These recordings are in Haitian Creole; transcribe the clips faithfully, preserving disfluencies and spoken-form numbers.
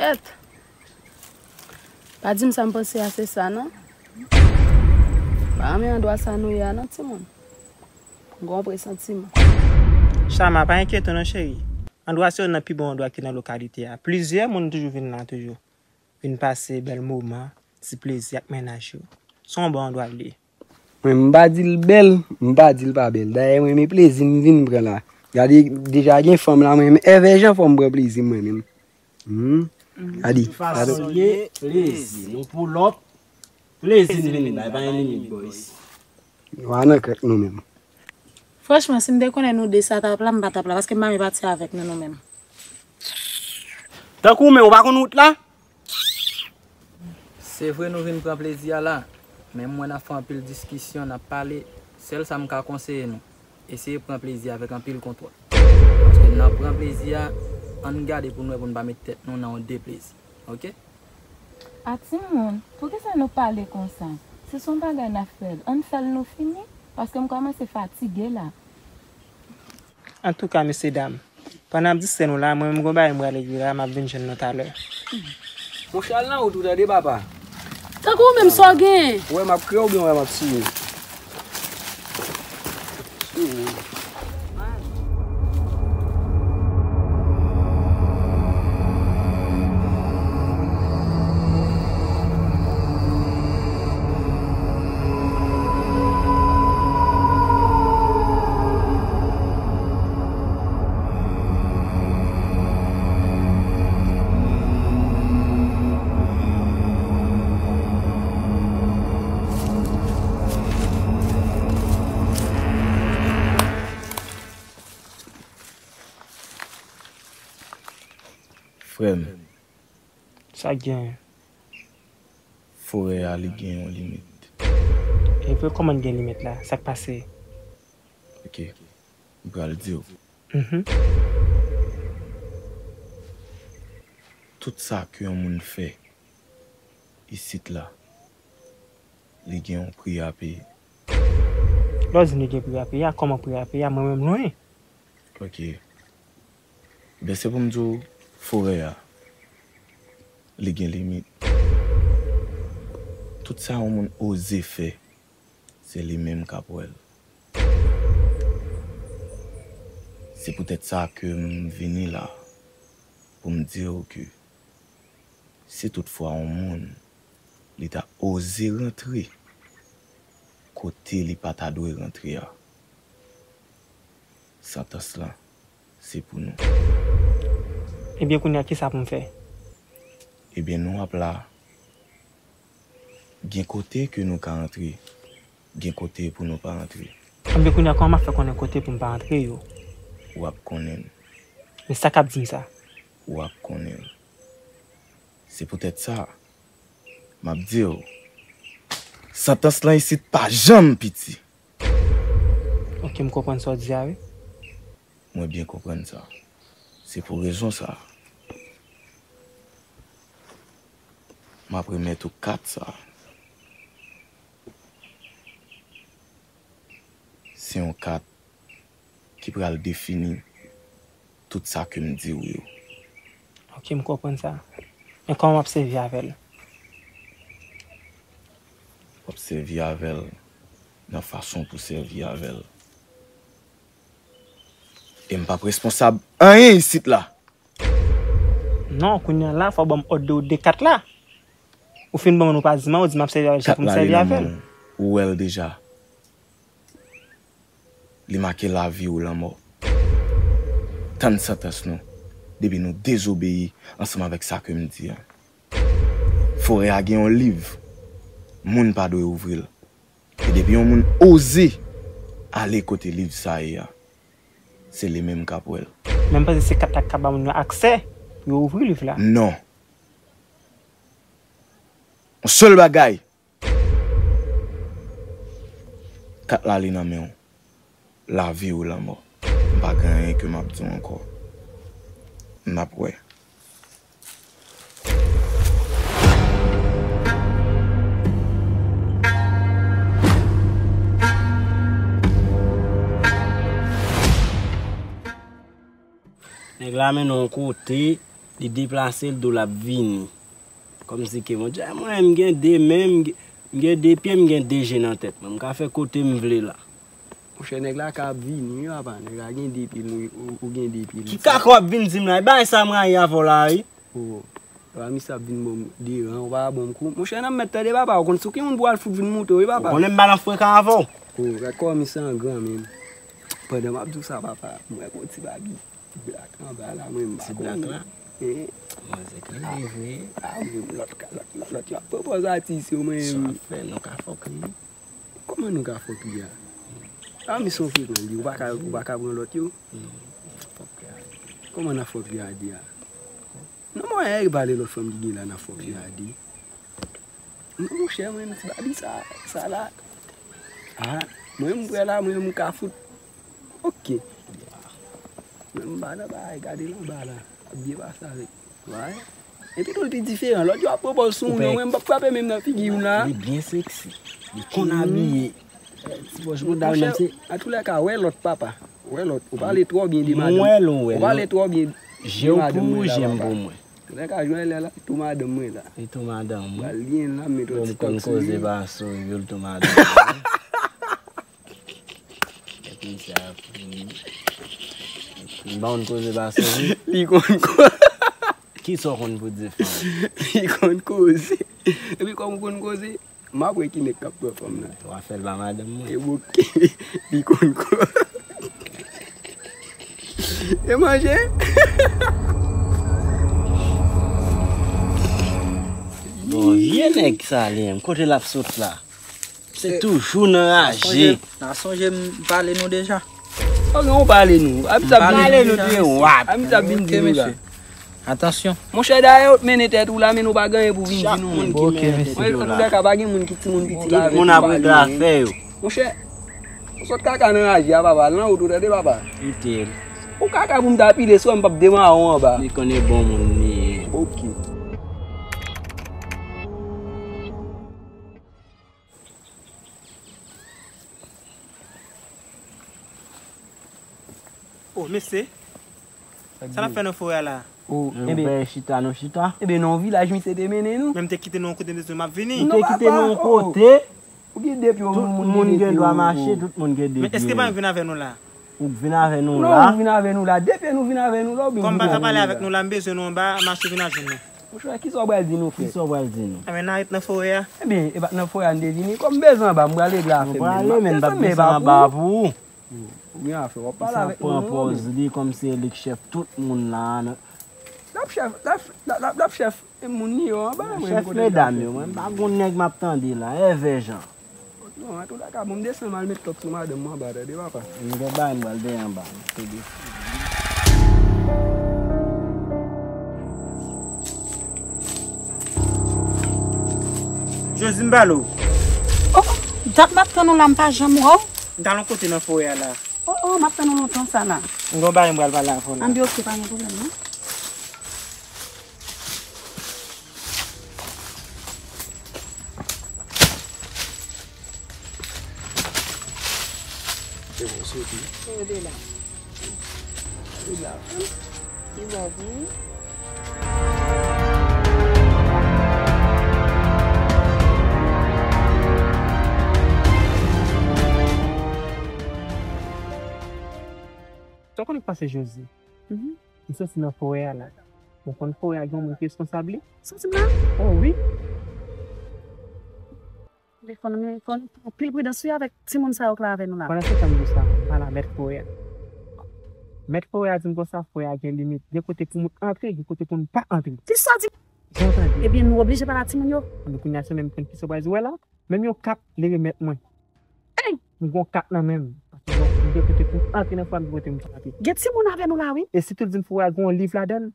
Kèt! Pa di m sa m panse a se sa, non. Pa renmen andwa sa nou ye a, non, timoun. M gon presantiman. Chama, pa enkyete w non, cheri. Andwa se youn nan pi bon andwa ki nan lokalite a. Plizyè moun toujou vin la toujou. Vin pase bèl moman, ti plezi ak mennaj yo. Se yon bon andwa l ye. Mwen, m pa di l bèl, m pa di l pa bèl. Dayè, mwen, men plezi m vin pran la. Gade, deja gen fanm la, mwen, men èvè jan fò m pran plezi m, mwen menm. Hmm? Gade, fason l ye, plezi. Nou pull up, plezi n vin bay, pa gen limit, boys. Nou a nan krèk nou menm. Franchman, si m te konnen nou de sa t ap la, m pa t ap la, paske m pa vle pati avèk nou, nou menm. Tankou w menm, ou pa konn wout la? Se vre nou vin pran plezi a la, men m wè n ap fè anpil diskisyon, n ap pale. Sèl sa m ka konseye nou, eseye pran plezi a avèk anpil kontwòl. Paske n ap pran plezi a, ann gade pou n wè pou n pa met tèt nou nan yon deplezi. Oke? A timoun, poukisa nou pale konsa? Si se yon bagay n ap fè, ann fè l nou fini, paske m kòmanse fatige la. Antouka, mesyedam, pandan n ap distrè nou la, mwen menm gon bagay m prale regle la, m ap vin jwenn nou talè. Monchè, al nan wout ou tande, papa. Tankou ou menm, sa w genyen? Ou wè m ap kriye oubyen ou wè m ap siye? Siye. Frè m. Sa k genyen? Forè a, li gen yon limit. E pou kòman l gen limit la? Sa k pase? Oke. M pral di w. Mhm. Tout sa ke yon moun fè isit la, li gen yon pri a peye. Lè w di m li gen pri a peye a, kòman pri a peye a? Mwen menm lwen. Oke. Ben, se pou m di w, forè a, li gen limit. Tout sa yon moun oze fè, se li menm k ap wè l. Se poutèt sa ke m vini la, pou m di w ke si toutfwa yon moun, li ta oze rantre kote li pa ta dwe rantre a, santans lan, se pou nou. Ebyen, kounye a, kisa pou m fè? Ebyen, nou ap la. Gen kote ke nou ka antre, gen kote pou nou pa antre. Ebyen, kounye a, kòman m ap fè konnen kote pou m pa antre yo? W ap konnen l. Men sa k ap di m sa? W ap konnen l. Se poutèt sa, m ap di w, santans lan isit pa janm piti. Oke, m konprann sa w di a, wi. Mwen byen konprann sa. Se pou rezon sa a, m ap remèt ou kat sa a. Se yon kat ki pral defini tout sa ke m di w yo. Oke, m konprann sa. Men kòman m ap sèvi avè l? W ap sèvi avè l nan fason pou sèvi avè l. E m p ap responsab anyen isit la. Non, kounye a la, fò w ban m òd de, de kat la. Ou fin ban m, ou pa di m, ou di m ap sèvi avè l, se pou m sèvi avè l. Kat la, li nan men w. Ou wè l deja. Li make lavi ou lanmò. Tann santans nou, depi nou dezobeyi ansanm avèk sa ke m di a. Forè a gen yon liv, moun pa dwe ouvri l. E depi yon moun oze ale kote liv sa ye a, se li menm k ap wè l. Men m panse se kat la k ka ba moun yo aksè pou yo ouvri liv la. Non. Yon sèl bagay. Kat la, li nan men w. Lavi ou lanmò. M pa gen anyen ke m ap di w ankò. N ap wè. Nèg la mennen w kote, Li deplase l, do l ap vini. Kòmsi ke, Bondye, mwen, m gen de men, m gen, m gen de pye, m gen de je nan tèt mwen. M ka fè kote m vle la. Monchè, nèg la ka ap vini, wi, papa. Nèg la gen de pye, ou, ou gen de pye. Ki kaka w ap vin di m la? E bagay sa m rayi avè w la, wi. Oh, papa, misye ap vin ban m deran, ou pa ban m kou. Monchè, nan mèt tande, papa, ou konn sou ki moun pou al fout vin moute, wi, papa. Ou konnen m pa nan frekan avè w. Oh, gad kòman misye an gran menm. Pandan m ap di w sa, papa, m wè gon ti baby. Ti blak anba la, mwen m pa konnen. Ti blak la? Eh. Manzè ka leve. Ah, mwen, lòt, lòt, lòt, lòt yo ap pran pòz atis yo, mwen. Sa w ap fè, nou ka fòk li. Kòman nou ka fòk li a? Ah, misye yon frekan li, ou pa ka, ou pa ka pran lòt yo? Non, fòk li a. Kòman n ap fòk li a de a? Non, mwen, e pa de lòt fanm ki gen la n ap fòk li a de. Non, monchè, mwen, ti baby sa, sa la. Ah, mwen, m prè la, mwen, m ka fout. Ok. Mwen, m pa nan bagay, gade l anba la. Ap byen pase avèk. Wè. Epi tou, l pi diferan. Lòt yo ap pran pòz sou moun, mwen, m p ap frape menm nan figi w la. Li byen seksi. Li konn abiye. Eh, ti pòch bouda l menm se. Monchè, antoulèka, wè lòt, papa. Wè lòt. Ou pale twò byen de madanm. Mwen wè l, ou wè l. Ou pale twò byen de madanm mwen la, papa. Je w pou ou, je m pou mwen. Lè ka jwenn lè la, tou madanm mwen la. Li tou madanm mwen. Pral lyen la, met yon ti kòk sou li. Bon, m konn koze pa sou, epi l tou madanm mwen. Epi sa ap vini. M pa konn koze pa sou, wi. Li konn ko-, Kisa w konn pou di fanm? Li konn koze. Epi kòm ou konn koze, m ap wè ki nèg k ap pran fanm nan. W a fè l ba madanm mwen. E bouke, li konn ko-, e manje. Bon, vye nèg sa li menm, kote l ap sot la? Se toujou nan raje. N a sonje, n a sonje m pale nou deja. Ok, ou pale nou. Abit ap vin di nou la. Abit ap vin di nou la. Atansyon. Monchè, dayè ou t mennen tèt ou la, men nou pa gen anyen pou vin di nou. Chak moun ki mennen tèt yo la. Mwen, antoulèka, pa gen moun ki timoun pitit avè yo. Tout moun ap regle afè yo. Monchè, ou sot kaka nan raje a, papa, al nan wout ou, tande, papa. Kite l. Ou kaka pou m ta pile sou, m p ap demare w anba. Li konnen bon moun li ye. Ok. Oh, mesye. Sa n ap fè nan forè a la? Oh, enben, chita, nou chita. Enben, nan yon vilaj misye te mennen nou. Men m te kite nou yon kote, m te di nou m ap vini. M te kite nou yon kote. Ou gen de pye, tout moun gen dwa mache, tout moun gen de pye. Men èske pa vin avè nou la? Ou vin avè nou la? Non, ou vin avè nou la. De pye nou vin avè nou la, oubyen ou vin avè nou la? Kòm pa ka pale avèk nou la, m bezwen nou anba, mache vin al jwenn nou. Monchè, kisa w pral di nou, frè? Kisa w pral di nou? Enben, n a ret nan forè a. Enben, e pa nan forè a n te vini. Kòm m bezwen anba, m pral regle afè m. Nou prale, men m p ap desann anba pou ou. Ou gen afè, w ap pale avèk moun. Sa pran pòz li kòmsi e li k chèf tout moun la. L ap chèf, l ap, l ap, l ap, l ap chèf moun li yo anba, mwen, chèf medam yo, mwen, m pa gon nèg m ap tande la, èvè jan. Non, antoulèka, bon, m desann m al met kòk sou madanm mwen anba, tande, papa. M gen bagay m pral veye anba, m te desann. Josie, m pale w. Oh, dat m ap tann ou la, m pa janm wè w. M t al yon kote nan forè a la. Oh, oh, m ap tann ou lontan sa la. M gen yon bagay m pral pale avè w la. Anben, ok, pa gen pwoblèm, non. Se bon, soti. Soti la. Soti la. Li bon pou ou. Sa w konn k pase, Josie? Mhm. M soti nan forè a la. Ou konn forè a gen yon moun ki responsab li? Soti m la? Oh, wi. Men fò nou, men fò nou pran anpil pridans, wi, avèk timoun sa yo k la avè nou la. Pandan se tan m di w sa, m pale a mèt forè a. Mèt forè a di m konsa, forè a gen limit. Gen kote pou moun antre, gen kote pou n pa antre. Kisa w di? Jan w tande. Ebyen, nou oblije pale a timoun yo. Ebyen, kounye a, se menm kisa w pral di w la. Menm yon kat, li remèt mwen. Ey! M gon kat nan men m. Paske m gen kote pou m antre nan forè a, m gen kote pou m pa antre. Gen timoun avè nou la, wi. E sitou l di m forè a gen yon liv ladan l.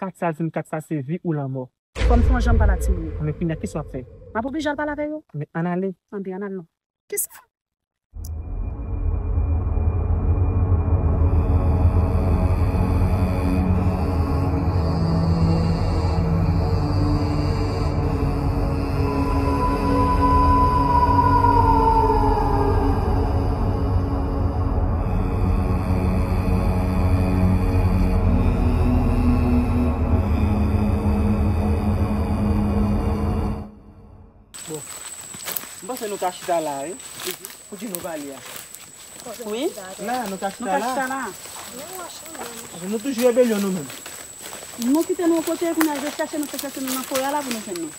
Kat sa, l di m kat sa se vi ou lanmò. Fò m fè yon jan m pale a timoun yo. Men kounye a, kisa w ap fè? M ap oblije al pale avè yo. Men ann ale. Anben, ann al non. Kisa? Ka chita la, wi. Pou ki nou pale a? Wi. La, nou ka chita la. Nou ka chita la. Nou toujou rebelyon nou menm. Nou kite nou kote, kounye a, je chache nou, fè chache nou nan forè a la pou nou jwenn nou.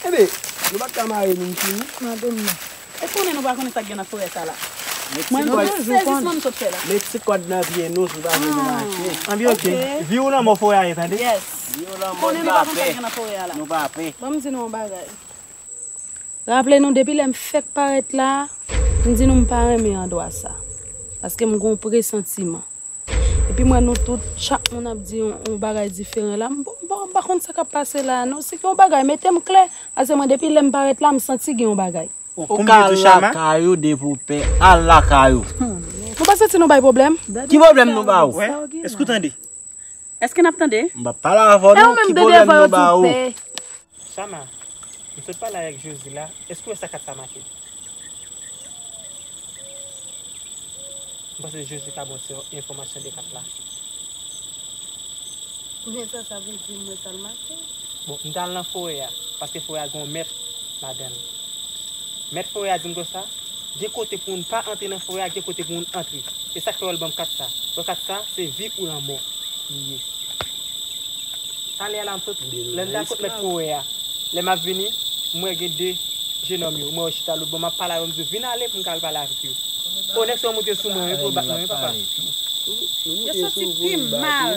Ebe, nou pa t ka mare nou fini. Mande m non. E konnen nou pa konnen sa k gen nan forè sa la. Mwen, mwen sezi sa m sot fè la. Met ti kòd nan pye nou, si nou pa vle nou mache. Anbi, ok. Vi ou lanmò forè a ye, tande? Yes. Konnen nou pa konn sa k gen nan forè a la. Nou pa pè. Ban m di nou yon bagay. Raple nou, depi lè m fèk parèt la, m di nou m pa renmen andwa sa. Paske m gon presantiman. Epi m wè nou tout, chak moun ap di yon, yon bagay diferan la. M, m, m pa konn sa k ap pase la, non. Si gen yon bagay, mete m klè. Paske mwen, depi lè m parèt la, m santi gen yon bagay. Ou ka al lakay ou depi w pè, al lakay ou. Nou pa santi nou bay pwoblèm? Ki pwoblèm nou ba ou? Èske w tande? Èske n ap tande? M p ap pale avè w non, ki pwoblèm nou ba ou? Chama, m sot pale avèk Josie la, èske w wè sa kat sa make? M panse Josie ka ba w ti enfòmasyon de kat la. Men sa, sa vle di m wè sa l make? Bon, m t al nan forè a, paske forè a gen yon mèt ladan l. Mèt forè a di m konsa, gen kote pou moun pa antre nan forè a, gen kote pou moun antre. E sa k fè w al ban m kat sa. Bon, kat sa, se vi ou lanmò li ye. Talè a la m sot, lè m t al kot mèt forè a, lè m ap vini, m wè gen de jenòm yo, m wè yo chita lòtbò, m ap pale avè yo, m di yo, "Vin ale pou m ka al pale avèk yo." O, nèg sa yo monte sou mwen, wi, pou yo bat mwen, wi, papa. Yo santi pi m mal.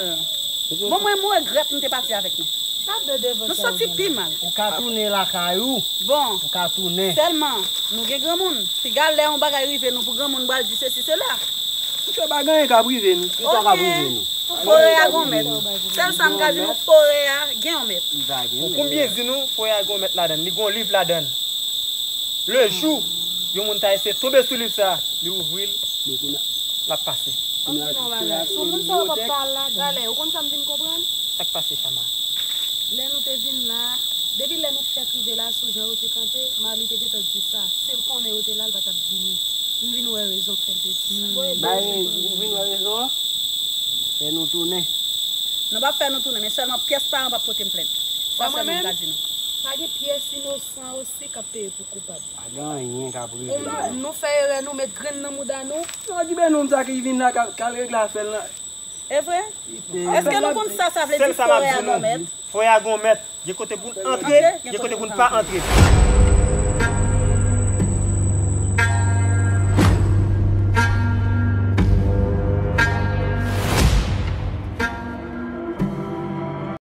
Bon, mwen, m regrèt m te pati avèk nou. Nou santi pi mal. Ou ka tounen lakay ou. Bon. Ou ka tounen. Sèlman, nou gen granmoun. Piga lè yon bagay rive nou pou granmoun pral di sesi, sela. Monchè, pa gen anyen k ap rive nou. Kisa k ap rive nou? Forè a gon mèt. Sèl sa m ka di nou, forè a gen yon mèt. Ou konn byen di nou, forè a gon mèt ladan l. Li gon liv ladan l. Le jou, yon moun ta eseye tonbe sou liv sa, li ouvri l, l ap pase. Ban m di nou yon bagay. Sou moun sa yo p ap ka al ladan. Talè, ou konn sa m vin konprann? Sa k pase, Chama? Lè nou te vin la, depi lè nou fèk rive la, sou jan yo te kanpe, Marly te gentan di sa. Si l konnen yo te la, l pa t ap vini. M vin wè rezon k fè l te di sa. Bay, ou vin wè rezon an? Fè nou tounen. Nou p ap fè nou tounen, men sèlman pyès paran p ap pote m plent. Sa sèlman m ka di nou. Pa gen pyès inosan osi k ap peye pou koupab. Pa gen anyen k ap rive. Nou fè erè, nou met grenn nan mouda nou. Okipe nou, m sa ki vin la, k al, k al regle afè l nan. E vre? Èske nou konn sa sa vle di forè a gon mèt? Forè a gon mèt. Gen kote pou n antre, gen kote pou n pa antre.